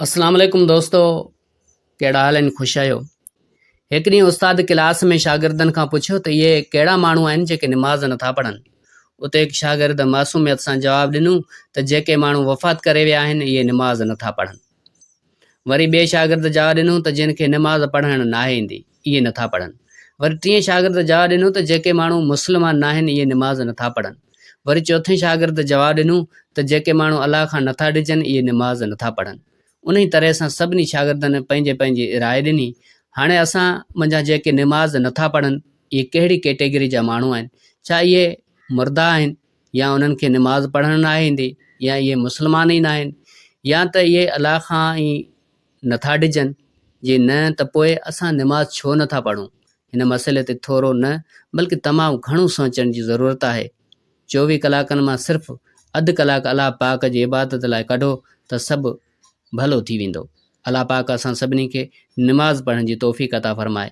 اسلام عليڪم دوستو ڪهڙا حال آهن خوش آهيو هڪ ڏينهن استاد ڪلاس ۾ شاگردن کان پڇيو ته اهي ڪهڙا ماڻهو آهن جيڪي نماز نٿا پڙهن اتي هڪ شاگرد معصوميت سان جواب ڏنو ته جيڪي ماڻهو وفات ڪري ويا آهن اهي نماز نٿا پڙهن وري ٻئي شاگرد جواب ڏنو ته جن کي نماز پڙهڻ ناهي ايندي اهي نٿا پڙهن وري ٽئين شاگرد جواب ڏنو ته جيڪي ماڻهو مسلمان ناهن اهي نماز نٿا پڙهن وري چوٿين شاگرد جواب ڏنو ته جيڪي ماڻهو الله کان نٿا ڊڄن اهي نماز نٿا پڙهن. انهي طرح سان سڀني شاگردن پنهنجي پنهنجي راء ڏني. هاڻي اسان منجهان جيڪي نماز نٿا پڙهن اهي ڪهڙي ڪيٽيگري جا ماڻهو آهن؟ ڇا اهي مردا آهن يا انهن کي نماز پڙهڻ ناهي ايندي يا اهي مسلمان ئي ناهن يا ته اهي الله کان ئي نٿا ڊڄن؟ جي نه ته پوء اسان نماز ڇو نٿا پڙهون؟ هن مسئلي تي ٿورو نه بلڪه تمام گهڻو سوچڻ جي ضرورت آهي. 24 ڪلاڪن مان صرف اڌ ڪلاڪ الله پاڪ جي عبادت لاء ڪڍو ته سڀ ڀلو ٿي ويندو. الله پاڪ اسان سڀني کي نماز پڙهڻ جي توفيق عطا فرمائي.